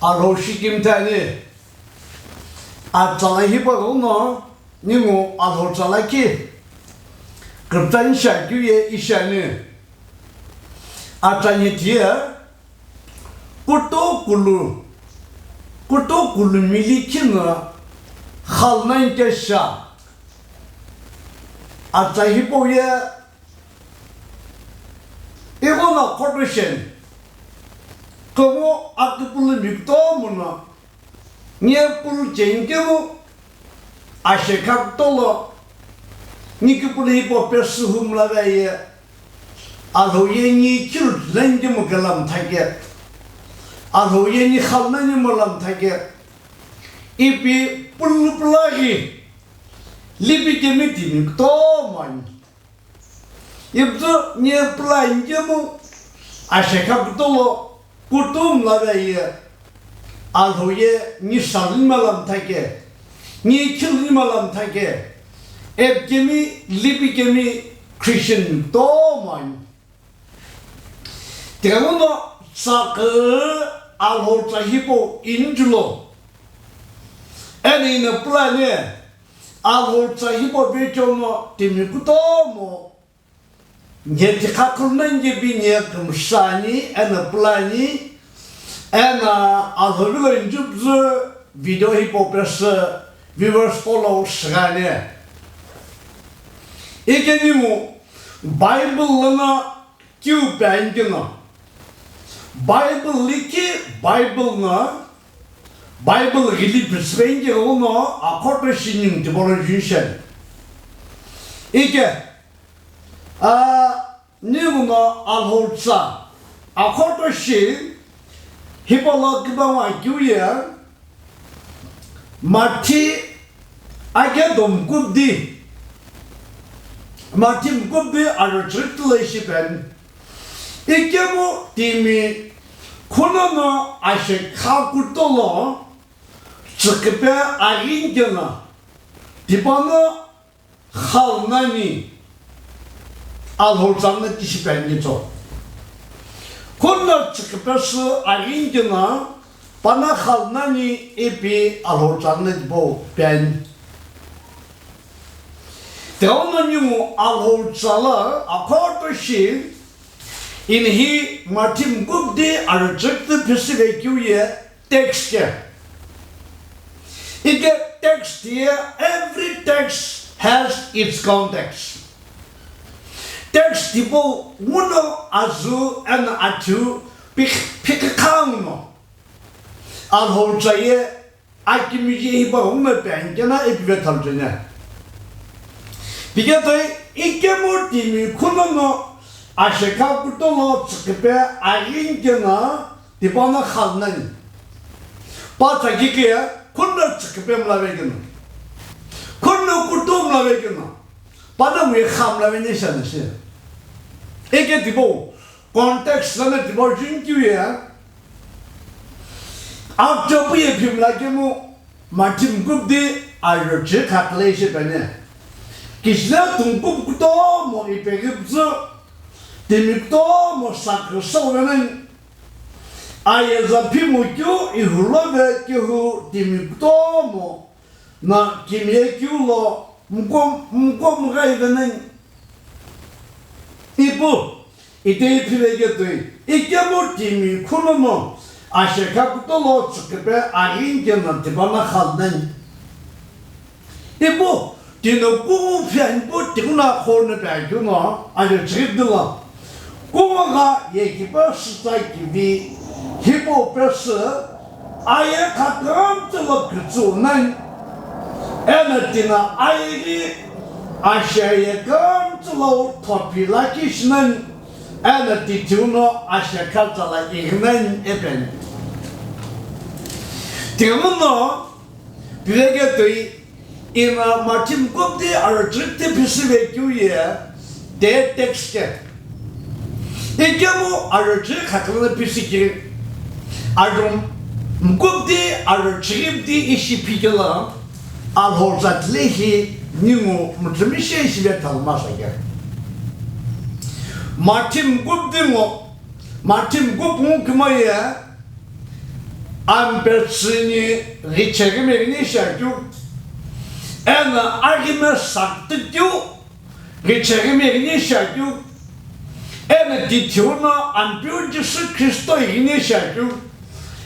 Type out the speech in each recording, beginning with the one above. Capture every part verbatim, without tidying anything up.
Alhou shikimthe ani. Atsala hipau lono ningu Alhou tsala ki küpütsa ni shiakeu ye ishi ani. Atsa ni tiye kutomo kulu, kutomo kulu milikhi no khalnani kesha. Atsa hipau ye ighono qhotosheni. Kumo akipulu mikutomo no, nye pulu cheni kemu, ashe kha kutolo, nye kipulu hipau pesü humla vaye, Alhou ye nye khilu nani kemu kela mthake, Alhou ye nye khalnani mola mthake, ipi pulu pulaghi, lipi kemi timi kutomo ani. Ipüzü nye pulani kemu, ashe kha kutolo, kutomo la vaye, Alhou ye nye shaluni mola mthake, nye khiluni mola mthake, ipi kemi, lipi kemi Christian kutomo ani. Tighenguno tsakü Alhou tsa hipau ini julo. Eno ino pulani Alhou tsa hipau vecheono timi kutomo, nye tikha khulunani kepi nye kümsüani, eno pulani, eno Alhou vilo injupüzü video hipau pesü viewers follow shighani. Ike ningu Bible lono kiu penikeno, Bible likhi Bible no, Bible ghili püsüpeni keu no, akhoto shi ningu tipolo jusheni. Ike, a, ninguno Alhou tsa, akhoto shi, hipau lo kibangu akeu ye, Mathi akedo mkubdi, Mathi mkubdi arochitilo ishi peni. Ikemu timi khunono ashe kha kutolo, tsüküpe aghini keno, tipano khalnani Alhou tsa no tishi peni tso. Khuno tsüküpe sü aghini keno, pano khalnani ipi Alhou tsa no tipau peni. Tighenguno ningu Alhou tsa lo akhoto shi, ino hi Mathi mkubdi arochitilo phisüve keu ye, text ke. Ike text ye, every text has its context. Text tipau wuno azu eno athiu phik-, phikikha nguno. Alhou tsa ye akimiji hipau nguno penikeno ipi vethalu cheni. Piketoi ikemu timi khunono ashe kha kutolo tsüküpe aghini keno, tipano khalnani. Pa tsakike, khuno tsüküpe mla vekeno, khuno kutomo mla vekeno, pano mui kha mla veni shani shi. Ike tipau, context lono tipau juni keu ye, akchopu ye phimla kemu, Mathi mkubdi arochi khakle ishi peni. Kishile tungkupu kutomo ipeghi püzü, timi kutomo saküsü venani. Ayeza phimokeu ihulove kehu timi kutomo no kimiye keu lo mko-, mko mghai venani. Ipu, itaghi phiveketoi, ikemu timi khunono ashe kha kutolo tsüküpe aghini keno tipano khalnani. Ipu, tino kungu phiani pu tighenguno akhono peakeu no, ajo chighi dilo. Kungu gha ye kipe sütsa kivi, hipau pesü, aye kha kümtsü lo kütsü nani. Eno tino aye ghi ashe ye kümtsü lo thopi lakhi shi nani. Eno tithiu no ashe kha tsa lo ighi nani ipeni. Tighenguno, piveketoi, ino Mathi mkubdi arochitilo phisüve keu ye, te text ke. Ikemu arochi khakle no phisü kiri. Ajo mkubdi arochighi bdi ishi phikelo, Alhou tsa tilehi ningu mütsümishei shive thalma sa ke. Mathi mkubdi ngo, Mathi mkupu ngu kimoye, Ampetsüni ghichekime ghini shiakeu, eno aghime sakütükeu ghichekime ghini shiakeu, eno tithiuno Ampeu Jisü Khristo ighini shiakeu,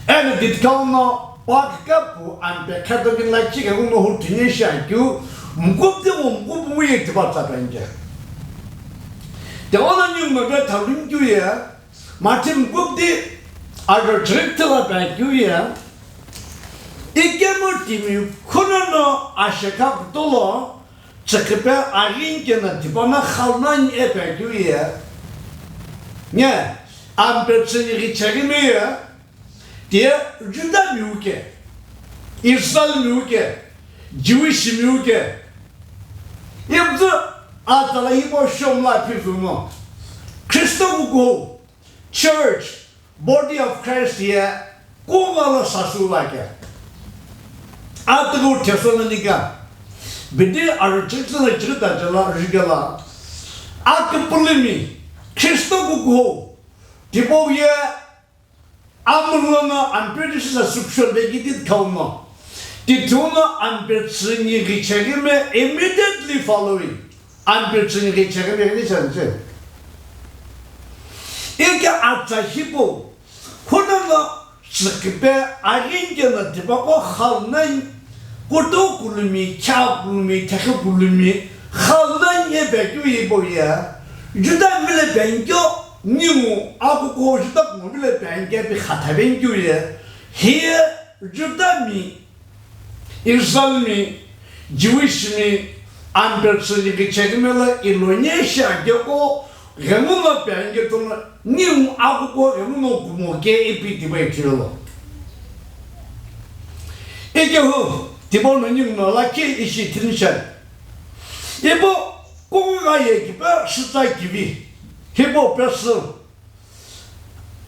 eno tithiuno pa kikapu Ampe kheto ghini lakhi keghuno huthu ghini shiakeu, mkupti wu mkupu ye tipa tsa penge. Tigono ninguno vetha lungikeu ye, Mathi mkupti ajo chirikthela pekeu ye, ikemu timi khunono ashekha kutolo, tsükhipe aghini keno tipano khalnani epekeu ye, nye, Ampetsüni ghichekime ye, tiye Juda miu ke, Israel miu ke, Jewish miu ke, imzü atala hipau shomla phizuno, Khristo kukuhou, Church, Body of Christ ye kugha lo sasü ula ke. Atughu Thessalonica, bidi aru chikisü na chikita jela jikela, akipulumi, Khristo kukuhou, tipau ye amulou no Ampeu Jisü sasü kushou vekiti kauno, tithiuno Ampetsüni ghichekime immediately following. Ampetsüni ghichekime ghini shiani che. Ike atsa hipau, khunono tsükhipe aghini keno tipaqo khalnani, kutu kulumi, kha kulumi, thekhi kulumi, khalnani epekeu hipau ye, Juda vile pengikeu, ningu akukuhou Juda kumo vile pengikeu ipi khatha pengikeu ye, hiye Juda mi, Israel mi, Jewish mi, Ampetsüni ghichekime lo ilonie shiakeqo, ghenguno penge tono, ningu akukuhou ghenguno kumo ke ipi tipa ithulu. Ikehu, tipa no ninguno lakhi ishi thinishan. Ipu, kugha ye kipe shitsa kivi, hipau pesü.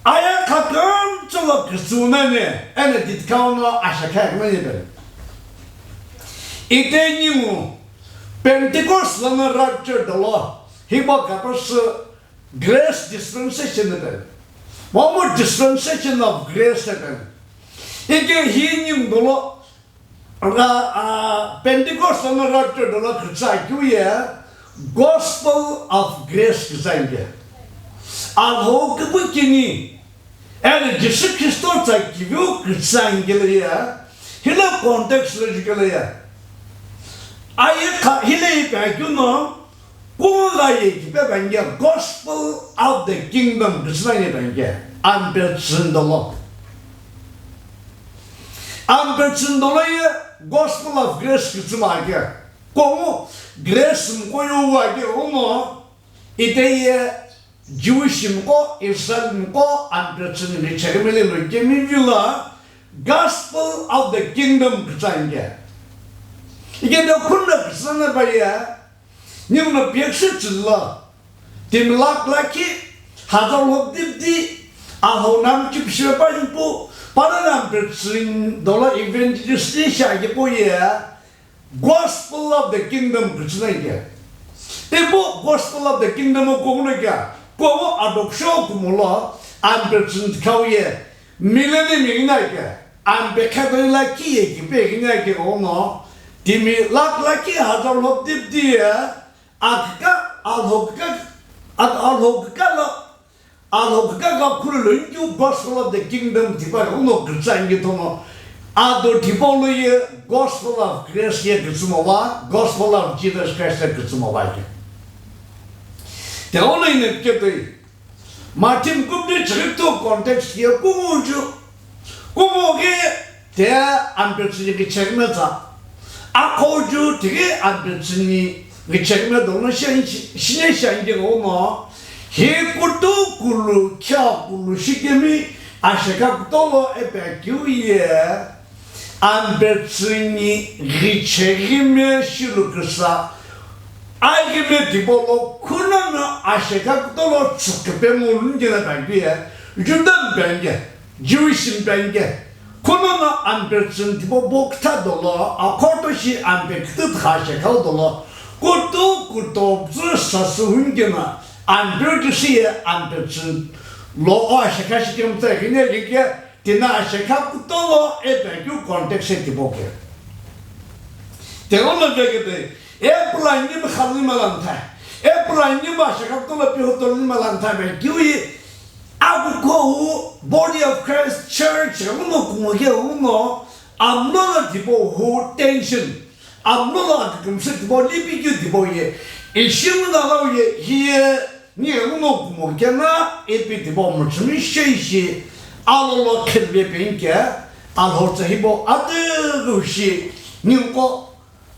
Aye kha kümtsü lo kütsü nani, eno tithiuno ashekha nani pe. Ite ningu, Pentecost lono rapture dolo, hipau kapasü grace dispensation pe. Momu dispensation of grace pe. Ike hi ningu dolo, Ra, a, Pentecost lono rapture dolo kütsü akeu ye, Gospel of Grace kütsü anike. Alhou küpükini, eno Jisü Khristo tsa kiviu kütsü anike lo ye, hile context lo jukelo ye. Aye kha, hile ipi akeu no, Kugha ye kipe penge Gospel of the Kingdom kütsü nani penge, Ampetsüni dolo. Ampetsüni dolo ye Gospel of Grace kütsü ma ke. Komu grace mkoyu wa ke uno, ite ye Jewish mko, Israel mko, Ampetsüni ghichekime lo kemi vilo Gospel of the Kingdom kütsü anike. Ike de khunna kütsü na pa ye, Ninguno piyaküsü chillo, timi lakh lakhi, hazar lhokdipdi, ahou nam chipshipe pa nipu, pana nam petsüni dolo evangelist ni shiakepu ye, Gospel of the Kingdom kütsü na ike. Ipu Gospel of the Kingdom o kughuno kea, kughu adoption kumolo, am petsüni khau ye, Millennium ighini ake, ampe kheto lakhi ye kipe ighini ake ghenguno, timi lakh lakhi hazar lhokdipdi ye, akika, alhokika, ak-, alhokika lo, alhokika gha khulu lo inkeu Gospel of the Kingdom tipa ghenguno kütsü anike tomo, ado tipau lo ye Gospel of Grace ye kütsü mowa, Gospel of Jesus Christ ye kütsü mowa ike. Tighenguno ino piketoi, Matthew mkupni chighi kuthu context ye kughuju, kughu ghi te ampetsüni ghichekime tsa. Akhouju tighi ampetsüni ghichekime dolo shi-, shi-, shine shiani ghenguno, hi kutu kulu khia kulu shikemi ashekha kutolo epekeu ye, Ampetsüni ghichekime shilu küsa, aghime tipau lo khunono ashekha kutolo tsükhipe ngoluni kena panghi ye, Juda mi panghi, Jewish mi panghi, khunono ampetsüni tipau bo kütha dolo, akhoto shi ampe kütütha ashekha dolo, kutu kuto püzü sasü huni kena, ampeu kisi ye ampetsüni lo o ashekha shikemtsa ighini ye kike, Tina ashekha kutomo epekeu context se tipau ke. Telono vekete, e pula nyim khalima lantha. E pula nyim ashekha kutomo pihoto lima lantha vekeu ye. Akuko hu Body of Christ Church, uno kumoke uno, amno na tipo hu tension. Amno la kükümsü tipau, lipi keu tipau ye, ishi muna lau ye, hiye, ni emu no kumo kena, ipi tipau müchümi sheishi, alolo khilve penke, alhotsa hipau, atügü shi, ninko,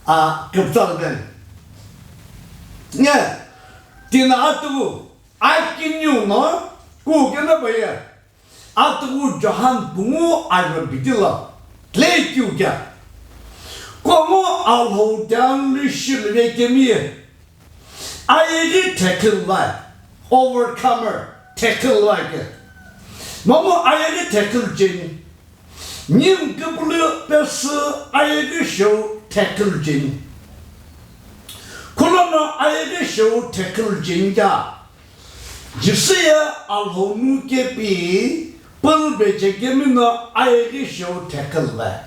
a, küptsal ben. Nye, tina atügü, akiniu no, ku kena baye. Atughu Johan pungu arübitilo, tleikeu kea. Kumo Alhou tianlu shilve kemi ye. Ayeghi tackle vai, overcomer, tackle vai ke. Momu ayeghi tackle cheni. Nyim kipulu pesü ayeghi shou tackle cheni. Kulono ayeghi shou tackle cheni kea. Jisü ye Alhou nu kepi pülbe chekemi no ayeghi shou tackle vai.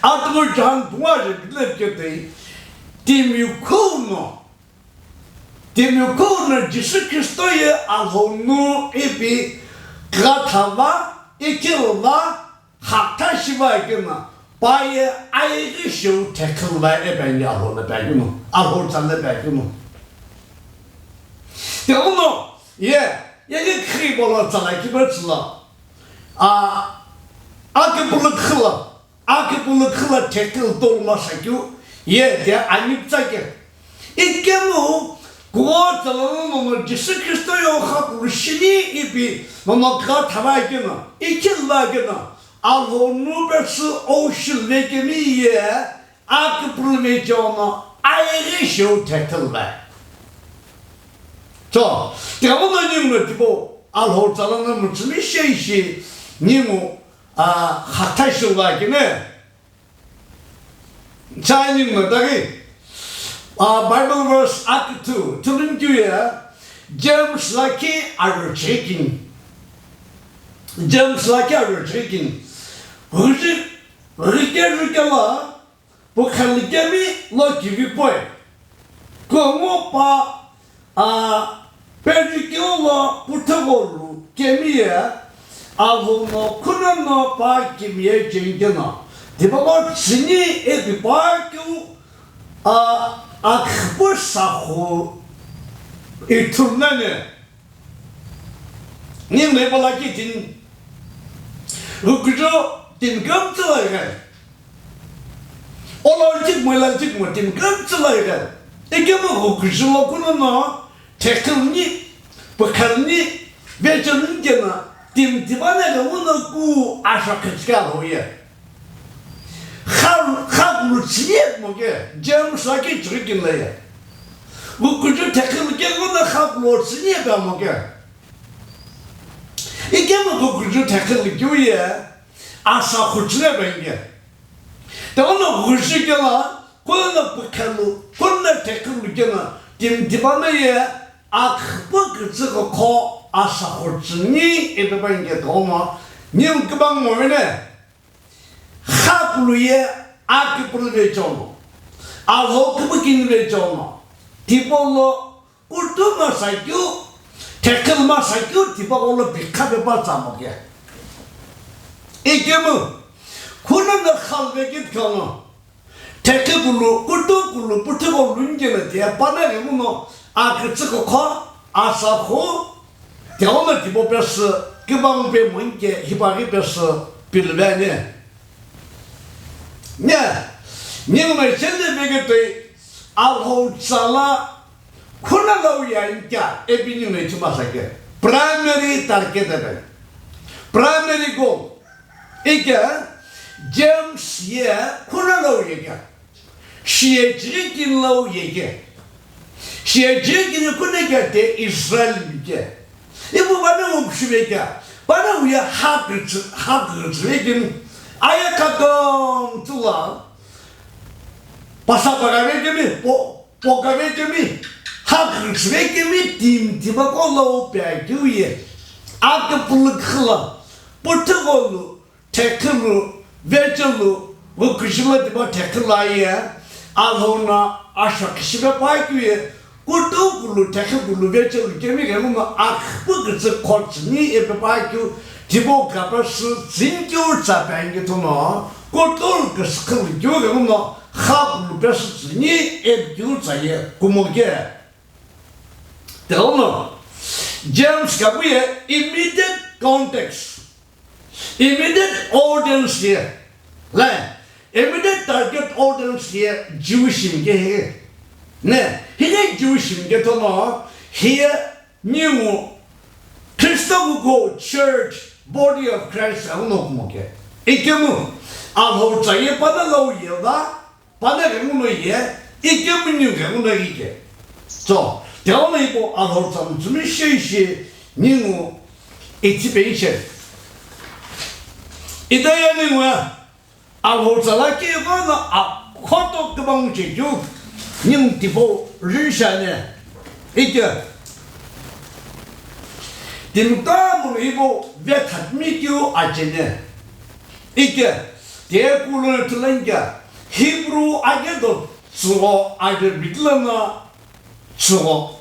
Atughu Johan pungu arübitilo ketoi, timiu khou no, timiu khou no Jisü Khristo ye Alhou nu ipi kha thava, ikhilva, Khakta shiva keno, pa ye ayeghi shou tackle vai epenge Alhou le pekeu no, Alhou tsa le pekeu no. Teuno, ye, ye ye khi bolo tsa la kiba tsula. A, akipulu khila, akipulu khila tackle tol ma sakeu, ye, ye, ani ptsake. Ikemu, kuo tsa la no no Jisü Khristo yo kha kulu shini ipi, no no kha thava keno, ikhilva keno, Alhou nu pesü ocean vekemi ye, akipulu vecheono, ayeghi shou tackle vai. So, teono ningu no tipau, Alhou tsa lono müchümi sheishi, ningu, a, khakta shou va kene. Chai ningu no tagi, a, Bible verse akithu, thulun keu ye, James lakhi arüchekini. James lakhi arüchekini. Ghuji, ghike ghike la, pukhalikemi lo kivi poi. Kumo pa, a, perikeu lo puthugho lu kemi ye, Alhou no khuno no pa kimiye cheni keno. Tipaqo tsüni ipi pa keu, a, akhipü sakhu ithulu nani. Ningu no ipa lakhi timi. Ghuküjo timi kümtsü lo ighi. Olo chikmo ila chikmo timi kümtsü lo ighi. Ikemu ghuküjo lo kuno no, tackle ni, pukha ni, vecheoni keno, timi tipane ghi uno ku asho khachika lo ye. Kha, kha kulu tsüni ye mo ke, James lakhi chirikini lo ye. Ghuküjo tackle keu no kha kulu tsüni ye mo ke. Ikemu ghuküjo tackle keu ye, asa khuchile benge. Teuno ghuji kela, kuno pukhalu, kuno tackle kena, timi tipane ye, akhipü kütsü kukho, asa khuchini, ipi benge teuno, ningu kibang mo vene. Kha kulu ye, akipulu vecheono. Alhou kipikini vecheono. Tipau lo, kutu ma sakeu, tackle ma sakeu, tipaqo lo pikha pepa tsa mo ke. Ikemu, khuno no khalve kit kano. Tackle kulu, kutu kulu, puthugho lu nkeno tiye, pana ghi uno, akütsü kukho, asa khu, Teono tipau pesü, kibang pe mo inke, hipaghi pesü, pilve ani. Nye, ningu no chende veketoi, Alhou tsa la, khuno lo ya inkya, ipi ningu no ithi ma sake. Primary target ebe. Primary goal. Ike, James ye, khuno lo ya inkya. Shiye chirikini lo yeke. Shiye chirikini kune kete Israel mike. Ipu pane ukshive kya. Pane uye hakütsü, hakütsü vekemi. Aye kakam tula. Pasa paga vekemi, po, poga vekemi. Hakütsü vekemi, timi tipaqo lo pya kiuye. Akipulu khila. puthugho lu, thekhulu, vechelu, wu kushilo tibo thekhulu aye, Alhou no asho kishipe pa keu ye, kutokulu thekhukulu vechelu kemi ghenguno akhipukütsü khotsüni ipi pa keu, tibo kapesü tsünikeu tsa pe angi thono, kutolu küsükhulu keu ghenguno, khakulu pesü tsüni ipi keu tsa ye kumo ke. Tighenguno, James kapu ye immediate context, immediate audience ye, le, immediate target audience ye Jewish mike he. Ne, hile Jewish mike thono, hiye ningu Kristo kuko church, body of Christ, aghuno kumo ke. Ikemu, Alhou tsa ye pana lo ye va, Pana ghenguno ye, ikemu ningu ghenguno ike. So, tighenguno ipo Alhou tsa mütsümishei shi ningu itipe iche. Ita ye ningu Alhou tsa la kighono akhoto kübang chekeu ningu tipau rinshane. Ike. Timi tamu ipo vethatmi keu achene. Ike, tiye kulo ithulu ani kea, Hebrew akedo tsügho, Arabic lono tsügho.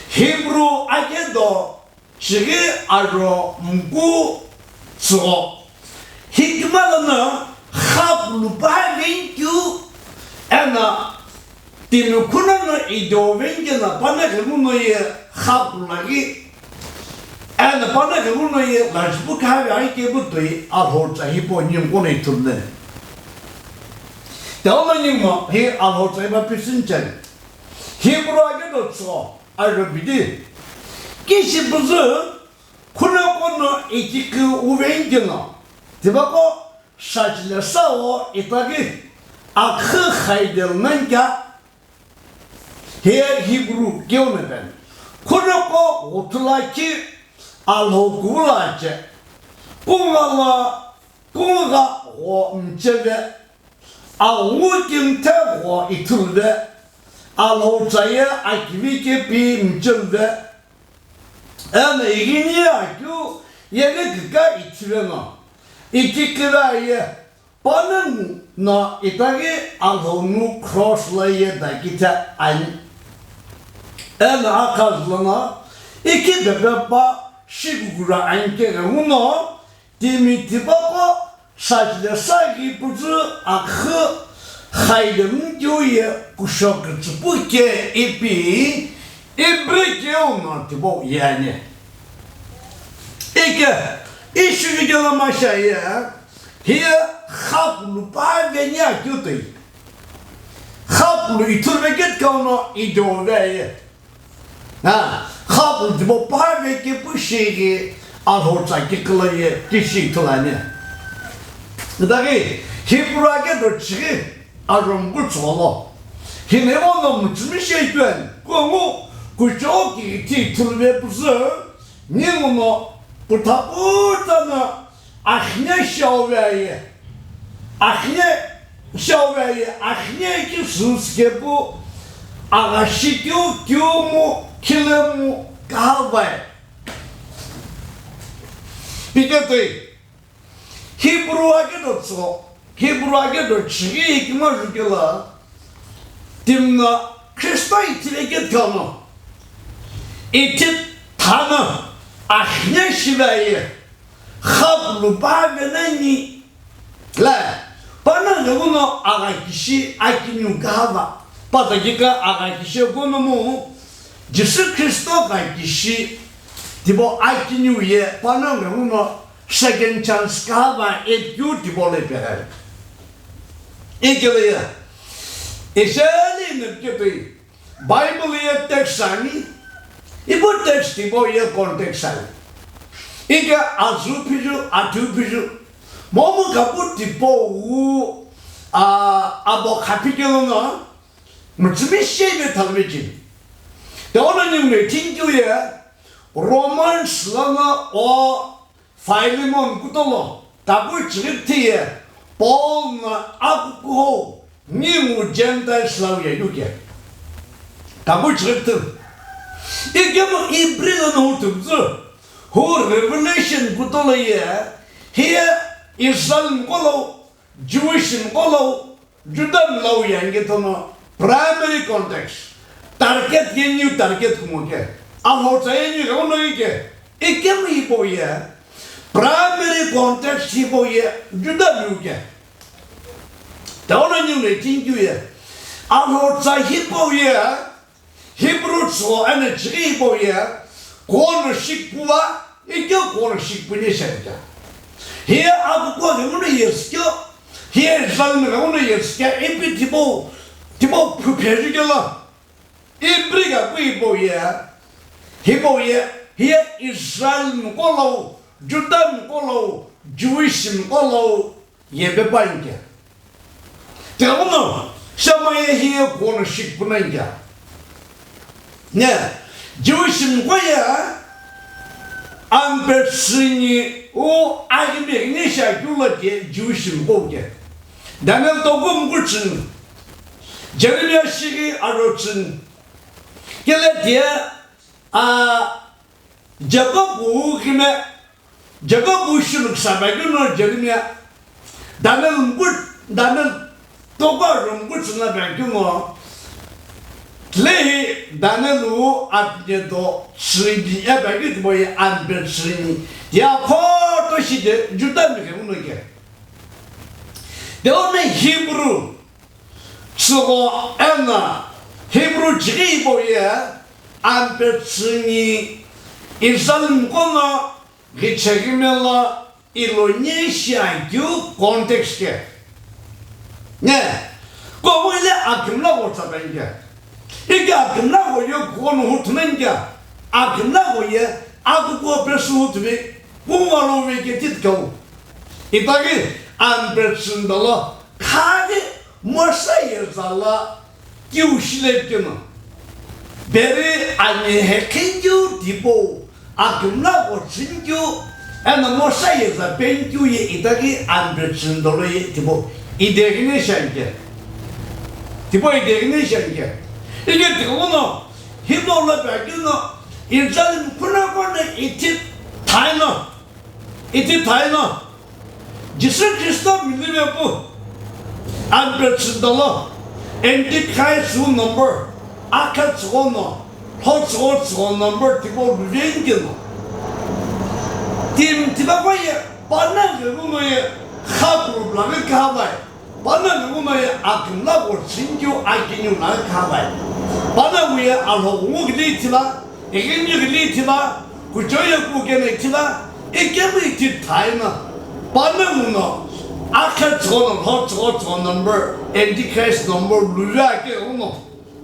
Hebrew akedo chighi aro mku tsügho. Hikima lono khakulu pa veni keu, eno timi khunono ido veni keno pana ghenguno ye khakulu aghi. Eno pana ghenguno ye lajipu khavi aghi kepu toi Alhou tsa hipau ningu kono ithulu nani. Tighenguno ningu hi Alhou tsa hipau pisüni cheni. Hebrew akedo tsügho, Arabic di. Kishi püzü, khunoqo no ikikhi uveni keno, tipaqo Shachile sao itaghi akhi khaidel nani kea, hiye Hebrew keu no pen. Khunoqo ghuthulakhi Alhou kuwula che. Kungala, kungha gho mcheve. Aghuki mthe gho ithuluve. Alhou tsa ye akivi kepi mcheve. Eno ighini ye akeu yeghi kika ithive no, ikikhive aye, panongu no itaghi Alhou nu cross lo ye dakithe ani. Eno akhazü lono, ikhi pepe pa shikukura ani keghenguno, timi tipaqo Shachile sa ghi püzü akhi khaile mkeu ye kusho kütsüpu ke ipi, Ibri keu no tipau ye ani. Ike, ishivi kelo masha ye, hiye khakulu pa veni akeu toi. Khakulu ithulu vekethe kau no ido ve ye. Ha, khakulu tipau pa veni kepu shighi Alhou tsa kikilo ye kishi ithulu ani. Itaghi Hebrew akedo chighi aro mku tsügho lo. Hi ninguno mütsümishei keu ani, kungu kuchou kithi ithuluve püzü, ninguno puthaputa no akhine shiauve aye. Akhine shiauve aye, akhine keu sünsi kepu, aghashi keu, keu mu, khile mu, kahava ye. Piketoi, Hebrew akedo tsügho, Hebrew akedo chighi hikima jukelo, timi no Kristo ithile kethe kau no, ithi thano akhine shive aye, khakulu pa venani, le, panongu ghenguno aghakishi akiniu kahava, pata kika aghakishi kuno mu, Jisü Kristo ghakishi tipau akiniu ye panongu ghenguno second chance kahava ipi keu tipau lo ipeghi. Ikelo ye, ishi li nipiketoi, Bible ye text ani, ipu text tipau ye context ani. Ike azü phiju, athu phiju, momu kapu tipau wu, a, abo khaphikelo no, mütsümishei ve thaluvecheni. Tighenguno ningu no ithini keu ye, Romans lono o Philemon kutolo, taku chighi kithi ye, Paul no akukuhou, ningu Gentiles lau ye yu ke. Taku chighi kithi. Ikemu Ibri lono wu thipüzü, Hu revelation kutola ye, hiye Israel mkolo, Jewish mkolo, Judah mkolo yange tono primary context. Target ye new target kumoke. Alhotsa ye new kauno ike. Ikemu ipo ye. Primary context ipo ye. Judah miuke. Taona new ne tingkyu ye. Alhotsa hipo ye. Hebrew tsho ene chighi hipau ye, kuono shikipüwa, ikeghi kuono shikipüni shikea. Hiye akuko ghenguno yesikeo, hiye Israel ghenguno yesikea, ipi tipau, tipau phuphe jukelo. Ibri gakui hipau ye, hipau ye, hiye Israel mkolo, Judah mkolo, Jewish mkolo, Yepe pa inke. Tiakono, Shamaye hiye kuono shikipüna inke. Ne, Jewish mko ye, ampe tsüni u aghi mighi ni shakeu lo ke Jewish mko ke. Daniel toku mku tsüni. Jeremiah shighi aro tsüni. Kele tie, a, Jacob u kime, Jacob u shinu kisa pekeu no Jeremiah, Daniel mku, Daniel toku aro mku tsüna pekeu no, tilehi Daniel u apine do tsüni e pekeu tipau ye ampe tsüni, ya khoto shide Judah mighi uno ke. Tione Hebrew, tsügho ena Hebrew chighi hipau ye ampe tsüni Israel mkono ghichekimelo ilo ni shiakeu context ke. Ne, komu ile akimla gho tsapenke. Ike akimla gho ye kuono hutumenke. Akimla gho ye akuko pesu hutuvi. Kumalo ve ke titkau. Itaghi ampe tsüni dolo khaghi Moshe ye zala kiu shile keno. Beri ani hekhinkeu tipau akimla gho tsünkeu eno Moshe ye za penkeu ye itaghi ampe tsüni dolo ye tipau ideghine shanke. Tipau ideghine shanke. Ike tighino hipau lo pekeu no Israel mkhuno kono ithi thaino. Ithi thaino, Jisü Khristo milive pu, ampe tsüni dolo, Antichrist wu number, akha tsügho no, lho tsügho tsügho number tipau luve nkeno. Timi tipaqo ye, panongu ghenguno ye, kha group laghi khavai. Panongu ye akimla gho tsünkeu akiniu na khavai. Panongu ye alhoghengu ghili ithila, ighini ghili ithila, kuchou ye kukeno ithila, ikemu ithi thaino. Panongu no, akha tsügho no, lho tsügho tsügho number, Antichrist number, luve ake uno.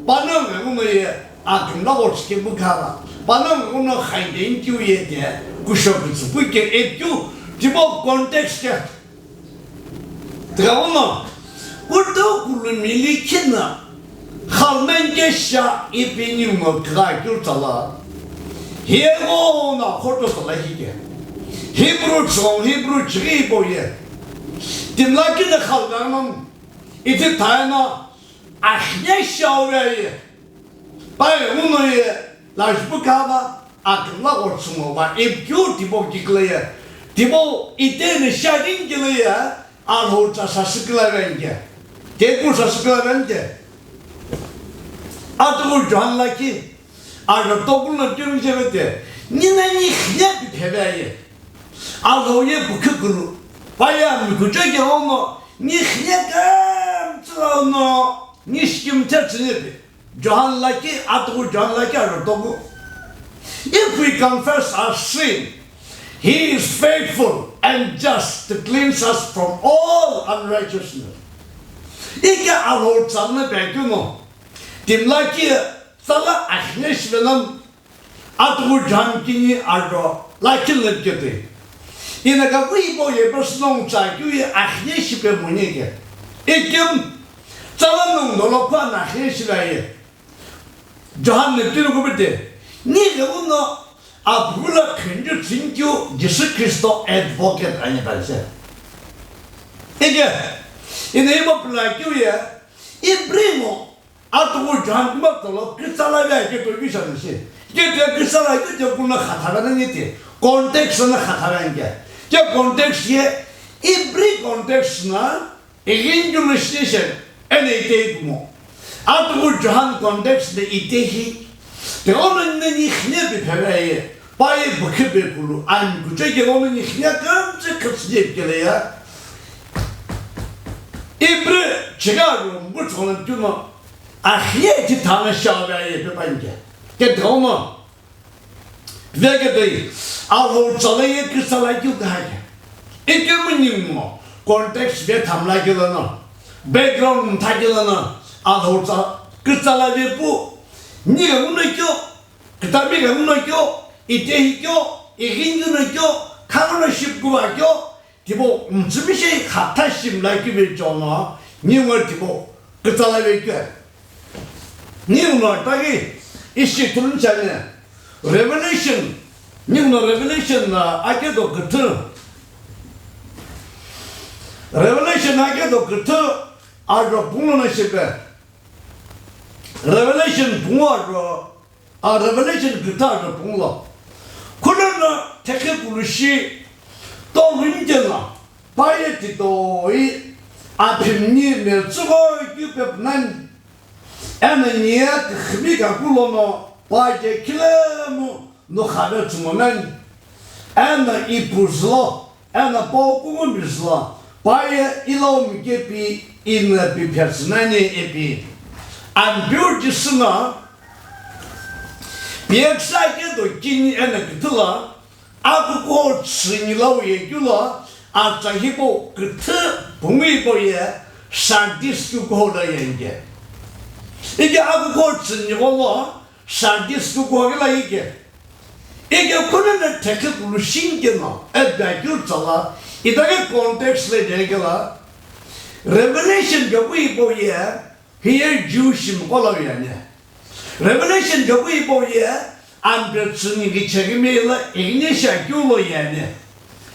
Panongu ghenguno ye akimla gho tsükepu khava. Panongu ghenguno khaide nkeu ye de, kusho kutsüpu ke ekeu, tipau context ke. Tighenguno, kutomo kulumili kina, khalmenke sha ipi ningu no kigha keu tsala. Hiye ghenguno khoto tsala hike. Hebrew tsügho, Hebrew chighi hipau ye. Timi lakhi na khalmengno, ithi thaino, akhine shau ye. Pai uno ye, lajpu khava, akimla gho tsüngho va, ipikeu tipau kikile ye, tipau iteni shaghin kile ye, alhou tsa sasükila venke. Teku sasükila venke. Atughu John lakhi, aro toku no kiri jevete, nina ni khine pi pheve ye. Alhou ye pukhu kulu, paya mi kucho ke ono, ni khine kam tsüla ono, ni shikim te tsünyepe. John lakhi, atughu John lakhi aro toku. If we confess our sin, he is faithful and just to cleanse us from all unrighteousness. Ike alhou tsamna pekeu no, timi lakhi tsala akhine shivelam, atughu John kini aro lakhi lepikete. Ina kaku hipau ye person nongu tsakeu ye akhine shipe monike. Ikem, tsala nongu dolo kuana akhine shivaye. John ne tiri kupite, ni ghenguno aphughu lo khunju tsünkeu Jisü Khristo advocate ani panse. Ike, ina iba pula keu ye, ibri ngo, atughu John kuma tolo, kitsala ve ake to kisa nise. Ke te kitsala ke te kuna khatha na ni te. Context na khakhara anke. Ke context ye, every context na, egin keu no shine she, ene ite kumo. Atuku Johan context ne ite hi. Te ono nani khine be phebe ye. Pa ye bukhe be kulu, an kuche ke ono ni khine kamche khasne kele ya. Ibre chiga ro mbu chona tuno. A khie ti thana sha be ye pe panke. Ke te ono. Vegedei, Alhou tsala ye kütsala keu kahake. Ikemu ningu, context ve thamla keu lono, background mtha keu lono, Alhou tsa, kütsala ve pu, ni ga nguno kyo, kütami ga nguno kyo, ite hi kyo, ighin nguno kyo, kha nguno ship kuva kyo, Tipau mtsümishei khatha shimla kive chono, ningu tipau kütsala ve keu. Ningu no tagi ishi thuluni chani, Revelation, ningu no Revelation na ake do küthü. Revelation ake do küthü, ajo pungu no shipe. Revelation pungu ajo A Revelation kütha ajo pungu lo. Khunono thekhe kulushi, tolunike no, pa ye titoi, aphimni metsüghoi keu pepu nani. Eno niye küxümi kaku lono, pa ye khilemu no khave tsümo nani. Eno ipu zülo, Eno pa kungu mizülo, pa ye ilo mikepi ino pi phetsü nani ipi. Ampeu Jisü no, piyeksa ke do kini eno küthü lo, akuko tsünyi lo ye keu lo, atsa hipau küthü pungu hipau ye, Sardis kukuho lo ye nike. Ike akuko tsünyi gholo, Sardis kukuho kila ike. Ike khunono thekhe kulushi nike no, e bya keu tsala, itaghi context le je kela, Revelation bya pu hipau ye, hiye Jew shimqo lo yani. Revelation bya pu hipau ye, ampe tsünyi kichekimi lo, ignition keu lo yani.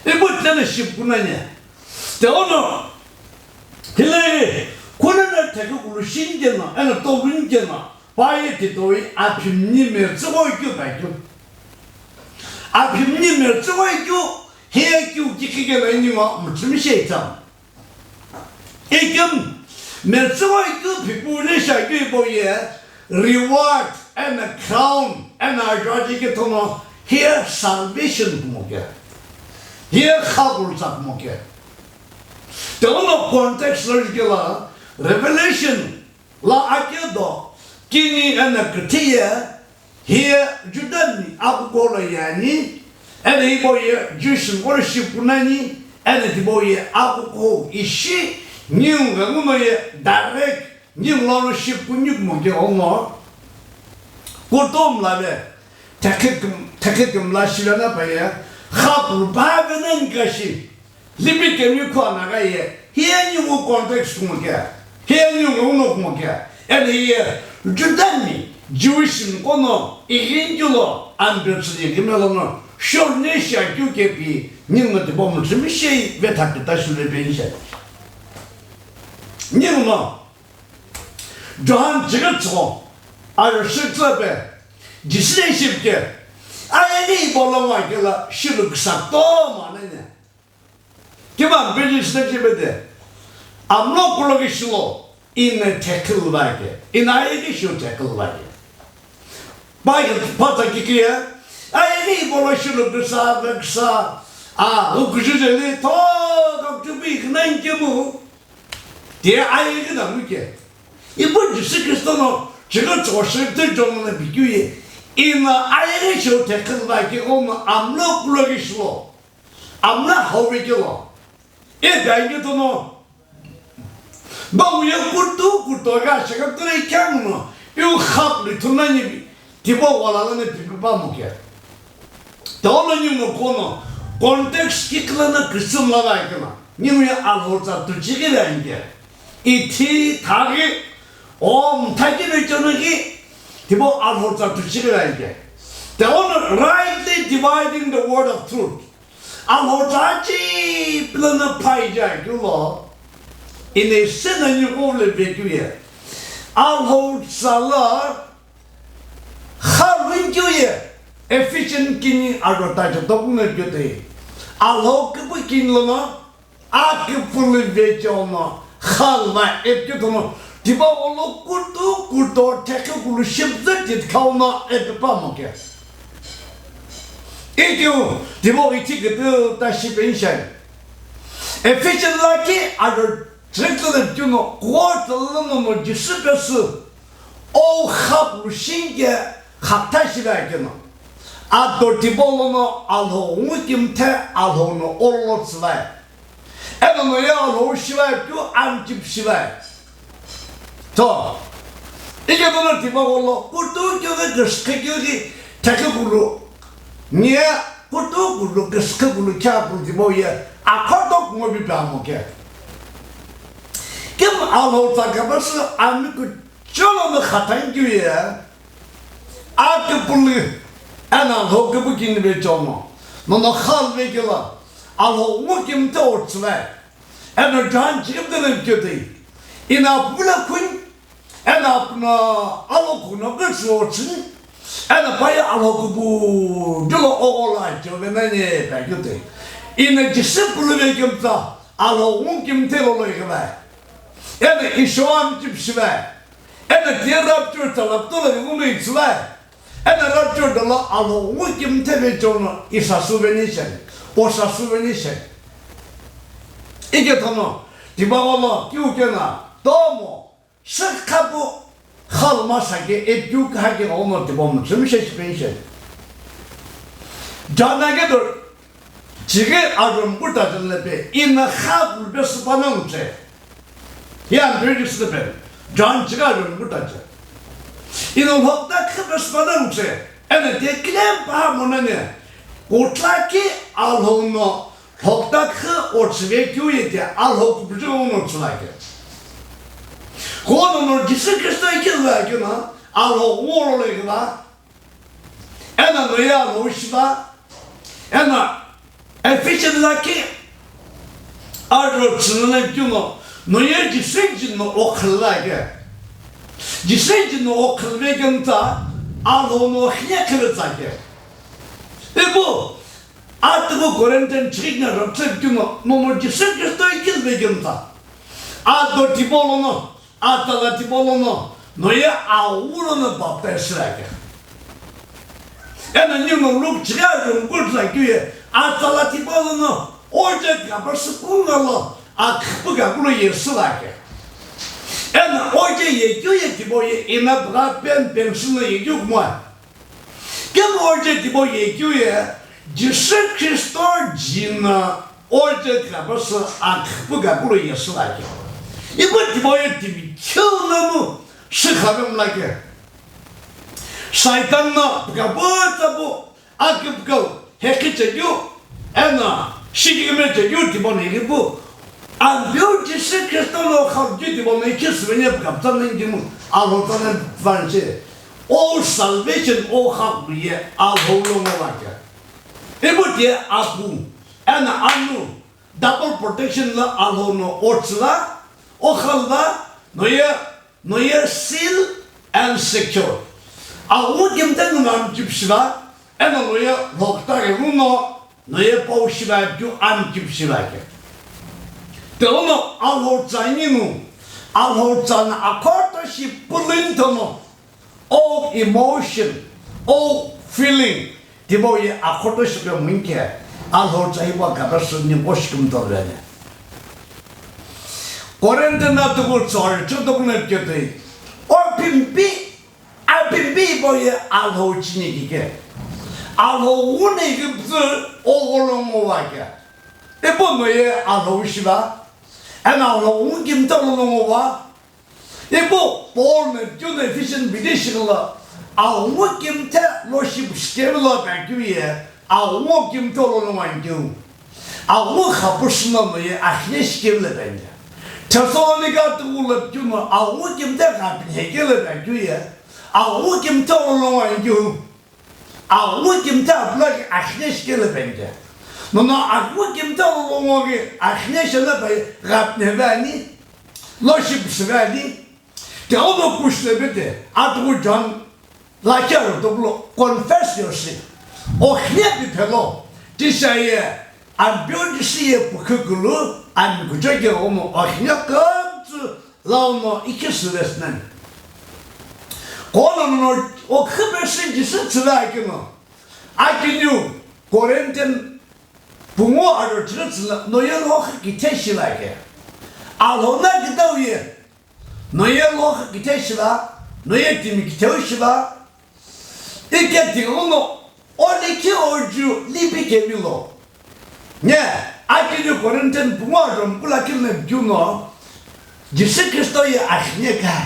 Ipu tena ship kunani. Te ono, hile, khunono thekhe kulushi nike no, eno tolunike no, Pa ye titoi aphimni metsüghoi keu pai keu. Aphimni metsüghoi keu, hiye keu kikhi kelo ningu mtsümishei tsam. Ikemu metsüghoi keu phipuni shakeu hipau ye reward and a crown and a judge ke thono hiye salvation kumo ke. Hiye kha kurtsa kumo ke. Teno context lo jikela Revelation La akedo, kini eno küthü ye, hiye Judami akuko lo yani, eno hipau ye Jewish worship nani, eno tipau ye akuko ishi, ningu ghenguno ye direct, ningu lono ship kuni kumo ke ono. Kutom la ve, thekhe küm-, thekhe kümla shilana pa ye, khapulu pa ve nani kashi. Lipi kemi khua naga ye, hiye ningu context kumo ke, hiye ningu uno kumo ke, eno hiye Judami, Jewish mqono, ighinkilo, ambetsüni kimelo no, shorni shi akeu kepi, ningu tipau mtsümishei vetha keta shule penche. Ningu no, Johan chighi tsügho, ajo shitsü pe, Jisü shipke, ayeghi ipau lo ngakela, shilu kisa tomo nene. Kima business na kibede. Amlo kulo kishilo, ina tackle vake. Ina ayeghi shu tackle vake. Bai, pata kikiye, ayeghi ipau lo shilu kisa, kisa, a, ukuju jeli, to, kapchupi, kina inkemu. Tiye ayeghi na muke. Ipu Jisü Kristo no, chighi tsügho shithe John no pikeu ye. Ina ayeghi shu tackle vake ono amlo kulo kishilo. Amna hau ve kelo. E gange tono. Ba uye kutu kutu ga shaka ture kyamu no. Yu khap li tunani bi. Tibo wala lane pipi ba mo ke. Tolo ni no kono. Context kikla na Christian la ga kena. Ni mu ya alhotsa tu chige ve ange. Ithi thagi. Om thagi ve chono ki. Tibo alhotsa tu chige ve ange. Tolo rightly dividing the word of truth. Alhotsa chi pilana phai ja keu lo. Ine sena ni ko le ve keu ye. Alhotsa la kha lun keu ye. Ephesian kini aro tacha tokuna kyote. Alhou kipu kin lono, akipulu vechono, khalva epkyotono, tiba olo kutu kuto thekhe kulu shibze tit kauno epipa moke. Ikyu, tiba ichi kitu ta shipen shai. Ephesian laki aro Chiklo de juno kuo tolono no Jisü pesü, o khaplu shinke khakta shive akeno. Ado tipolono Alhou ngu kimthe Alhou no olo tsüvai. Eno no ye Alhou shivai keu amchip shivai. To. Ike dono tipolo kutu keu ke kishke keu ke thakhe kulu. Nye kutu kulu kishke kulu kya kulu tibo ye akhoto ngobi pamo ke. Kim Alhou tsakabasü ami kucholo no khatang keu ye, akipulu, eno Alhou kipu kini vechono, nono khalve kela, Alhou ngu kimthe otsüvai, eno John chikimthe ne kyote, ina pula kun, eno apna alokuno kutsu otsüni, eno paye Alhou kipu dilo ogola chove nani pa kyote, ina Jisü pulu vekimtha, Alhou ngu kimthe lolo ikevai. Eno Isho amchip shivai. Eno tiye rapture tsa laptolo ni ngunu itsüvai. Eno rapture dolo Alhou ngu kimthe vechono isa suveni shai. Osa suveni shai. Ike thono, tiba olo, kiu kena, tomo, shikhapu, khalma sake, epiu kahake ono tiba mo, sumi shai shipen shai. Jana ke dor, Chighi arum kuta jillepe, ina kha kulbe süpanongu che. Hiya British lepe, John chighi arum kuta che. Ina lhokta khebe süpanongu che. Ena te claim paha monane, kutla ki Alhou no lhokta khe otsüve keu ye te Alhou kupujo no tsüla ke. Kono no Jisü Khristo ikilva keu na, Alhou ngolo le keu na, Ena noye Alhou shiva, ena Ephesian laki aro tsünene keu no, noye Jisü jino okhüla ke. Jisü jino okhülve keu no ta, Alhou no khine khile tsa ke. Ipu, atuku Corinthian chikina rotse keu no, nono Jisü Khristo ikilve keu no ta. Ado tipolono, Atsala tipolono, noye awu lono baptize shilaike. Eno ninguno Luke chighi ajo ngukutu lakeu ye, atsala tipolono, oje kapasü kunga lo, akhipü kakulo yesü lake. Eno oje yekeu ye tipau ye, ina pügha pen pension lo yekeu kumoi. Kemu oje tipau yekeu ye, Jisü Khristo jina oje kapasü akhipü kakulo yesü lake. Ipu tipau ye timi keu namu shikha mlake. Saitan no pükapü tsapu akipü kau hekhi chekeu, eno shikikime chekeu tipau no ipu. Ampeu Jisü Khristo lo khakeu tipau no ikhi sümene pükapü tsa nani timu Alhou tsa nani vanche. O salvation, o kha ye Alhou lo ngo va kea. Ipu tiye apu, eno anu, double protection lo Alhou no otsüla, okhalva, noye, noye seal and secure. Awu kimte nuna amchip shiva, eno noye lhokta ke nguno, noye pau shiva keu amchip shiva ke. Teono Alhou tsa ninu, Alhou tsa na akhoto shi pulin tono, O emotion, o feeling, tipau ye akhoto shikhe mungke, Alhou tsa hipau kapasü ni bo shikimtolvene. Corinthian atuku tsori, chutoku na kete, o pimpi, a pimpi hipau ye Alhou chini kike. Alhou wune kipüzü o gholongo wa ke. Ipu noye Alhou shiva, eno Alhou ngu kimte gholongo wa, Ipu Paul no keu no Ephesian bidi shikhala, awu kimthe lo shi shikevilo pa keu ye, awu kimthe lo no ngani keu. Awu khapüsü no ye akhine shikevilo pa keu. Thessalonica tuku lo keu no awu kimthe ghapinhekelo pa keu ye, awu kimthe lo no ngani keu. Awu kimthe apulaki akhine shikelo pente. Nono awu kimthe lo ngo ki akhine shelo pai ghapneve ani, lo shi püsüve ani. Teono kushile pete, atuku John lakhi aro tokulo, confess your sin. Oxine pi phelo, tishi ye, Ampeu Jisü ye pukhu kulu, ami kucho ke omo oxine kümtsü launo ikhi süvesü nani. Kono no okhi pesu Jisü tsüla akino, akiniu Corinthian pungu aro chile tsüla, no ye lokhi kithe shila ke. Alona kitau ye, no ye lokhi kithe shila, no ye timi kitheu shila, ike tighono Olikhi oju lipi kemi lo. Nye, akini Corinthian pungu ajo mkula kile juno, Jisü Kristo ye axine ka.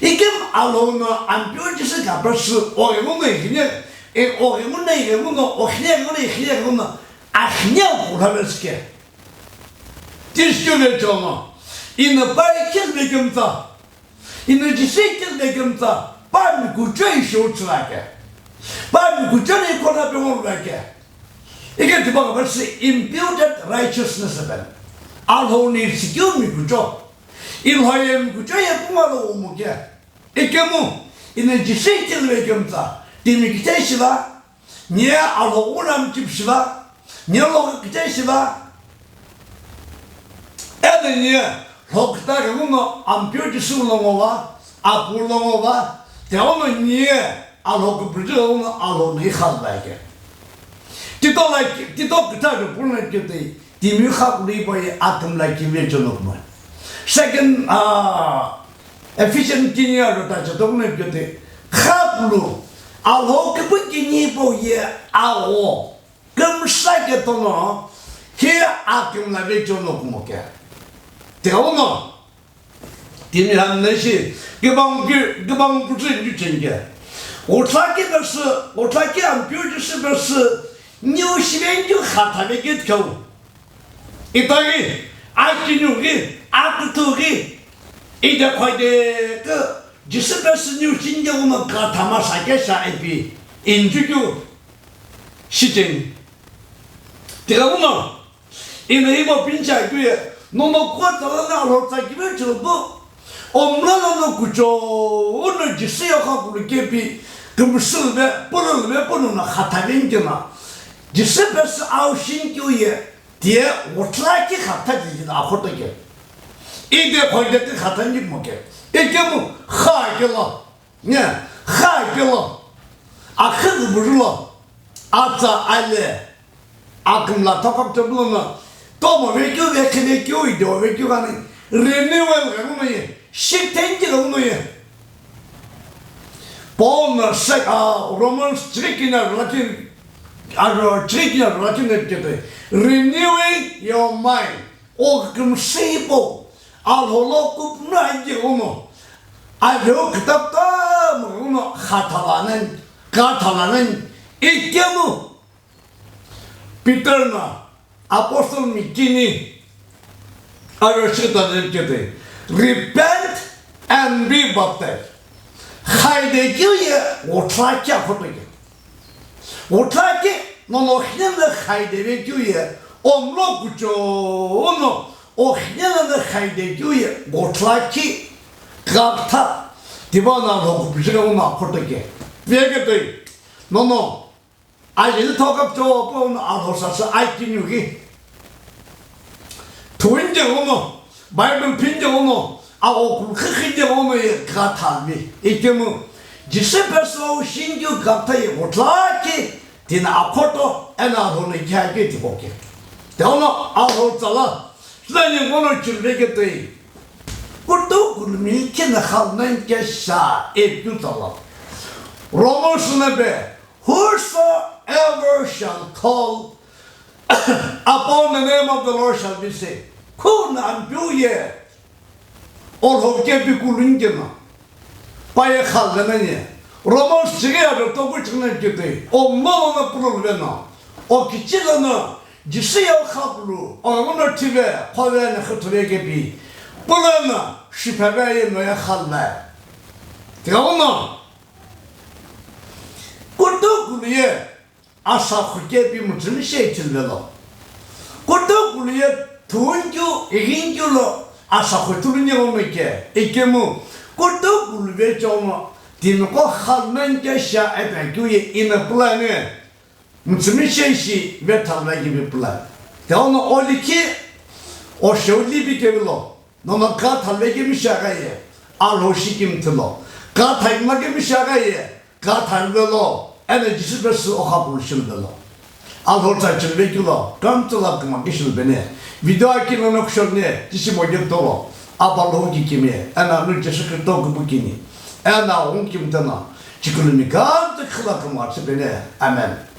Ikim alo no Ampeu Jisü ka pasu, ogemuno ikhine, e ogemuno igemuno, oxine emuno ikhine emuno, axine okula veske. Tiskyu vechono, ino pa ikhil vekemta. Ino Jisü ikilde kemtsa, pa mi kuchoi shou chilake. Pa mi kuchoi kona pe ngolake. Ike tipa ka verse imputed righteousness ben. Alhou ni sikyu mi kucho. Ilhou ye mi kucho ye kuma lo umuke. Ikemu, ino Jisü ikilde kemtsa, timi kithe shiva, Nye alhou ghunam chip shiva, nye loghi kithe shiva. Eno nye lhokita ghenguno Ampeu Jisü lo ngova, apu lo ngova, teono nye alhou kupri ghenguno alhou ni khalvake. Tito like, tito kita ke purna kete. Timi khakulu ipa ye akümla kive chonokma. Second, ah, Ephesians kini aro ta chatokna kete. Khakulu, alhou kipu kini ipa ye agho. Kümsa ketono, hi akümla ve chonokmo ke. Teono, Timi hami na ishi, kibang ki, kibang putu inju chenge. Otlaki verse, otlaki Ampeu Jisü verse, niu shivenju khathave ke tkau. Itagi, akiniu gi, akutu gi, ide khoide ke, Jisü verse niu shinge uno kathama sake sha ipi, inju kyu, shicheng. Tika uno, Ino himo pincha keu ye, nono kuatsa lono alhou tsa kive chilo pu. Omla lono kucho, uno Jisü yo khakulu kepi, kümsü lve, pulu lve, punu na khatha vengkina. Jisü pesü au shinkeu ye, tiye otlaki khatha kikina akhoto ke. Ide khoide ke khatha nikmo ke. Ikemu kha kelo. Nye, kha kelo, akhi bujilo, atsa ale, akümla thokap tebulo no, tomo vekeu, vekhi vekeu, ido vekeu gani, renewal ghenguno ye, shithenki ghenguno ye. Paul no sek, ah, Romans chikikina relative, ah, chikikina relative ne kete, renewing your mind. O kümsüipo, alhou lo kupno aje uno, alhou kitap tam uno khathalanen, kathalanen, ikemu Peter na apostle mikini, aro shita kete, repent and be baptized. Khaide keu ye otlaki akhoto ke. Otlaki nono khinena khaide vekeu ye, omlo kucho uno, o khinena khaide keu ye, otlaki kaktha, tiba na lo kupjika uno akhoto ke. Veke toi, nono, ajeli thokap cho po uno alhou sasa ai kinyu ki. Thuinje uno, Bible phinje uno, a okulu khikhinje uno ye katha mi. Ikemu, Jisü pesü shinkeu katha ye otlaki, tina akhoto, ena alhou ne kya ke tipoke. Teono alhou tsala, sina ni ngono chirve ke toi. Kutu kulmi kina khalnan ke sha e tu tsala. Romans na be, whosoever shall call upon the name of the Lord shall be saved. Khu na Ampeu ye, olhou kepi kulun kena, pa ye khalvena ye. Romans chige ya do toku chigna kete, o mo na pulul vena, o kichila na, Jisü ya khapulu, o mo na thive, khove na khuthuve kepi, pulana, shiphave ye no ya khalve. Tika uno, kutu kulu ye, Asa khukepi mutsumi she chilvelo. Kutu kulu ye thunkeu, ighinkeu lo asa khutulu nyewo meke, ikemu, kutu kulu ve chomo, timi ko khalmen ke sha epe keu ye ina pulane, mütsümishei shi vetha luvekemi pulai. Tighenguno o likhi, o sheu lipi kevilo, nono kha thaluvekemi shi aghi ye, Alhou shikimthi lo, kha thakimlakemi shi aghi ye, kha thaluvelo, eno Jisü pesü okhapulu shiluvelo. Alhou tsa chiluvekelo, kümtsü la kümakeu shiluveni. Video akini no kushou ni, Jisü moge tolo, Apa Alhou kikimi, eno Anu Jisü Kristo küpükini, eno aghungu kimthe no, chikulu mi kümtsü khila kümtsü peni. Amen.